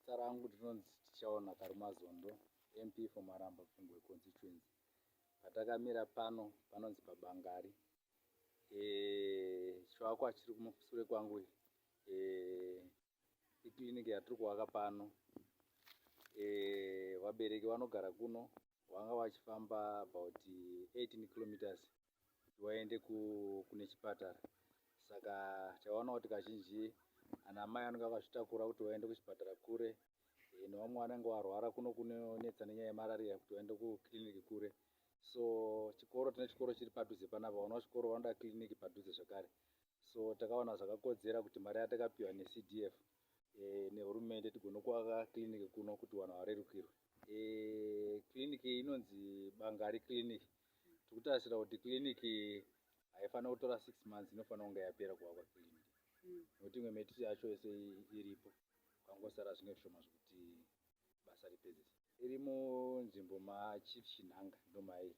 Zita rangu ndinonzi Tichaona Karumazondo, MP for Maramba Pfungwe constituency. Patakamira pano panonzi paBangari. E, chivakwa chiri kumasure kwangu e, iclinic yatiri kuvaka pano. E, vabereki vanogara kuno vanga vachifamba about 18 kilometers kuti vaende kune chipatara. Saka taona kuti kazhinji ana amai vanenge vakazvitakura kuti vaende kuchipatara kure, nevamwe vanenge varwara kuno kunonetsa nenyaya yemarariya kuti vaende kukiriniki kure. So chikoro, tine chikoro chiri padhuze panapa. Vana vechikoro vanoda kiriniki padhuze zvakare. So takaona zvakakodzera kuti mari yatakapiwa neCDF nehurumende tigone kuvaka kiriniki kuno kuti vanhu varerukirwe. Kiriniki inonzi Bangari Clinic. Tiri kutarisira kuti kiriniki haifaniri kutora 6 months, inofanira kunge yapera kuvakwa kiriniki, nekuti imwe material yacho yese iripo, kwangosara zvimwe zvishoma zvekuti basa ripedzise. Iri munzvimbo maChief Chinhanga, ndomairi.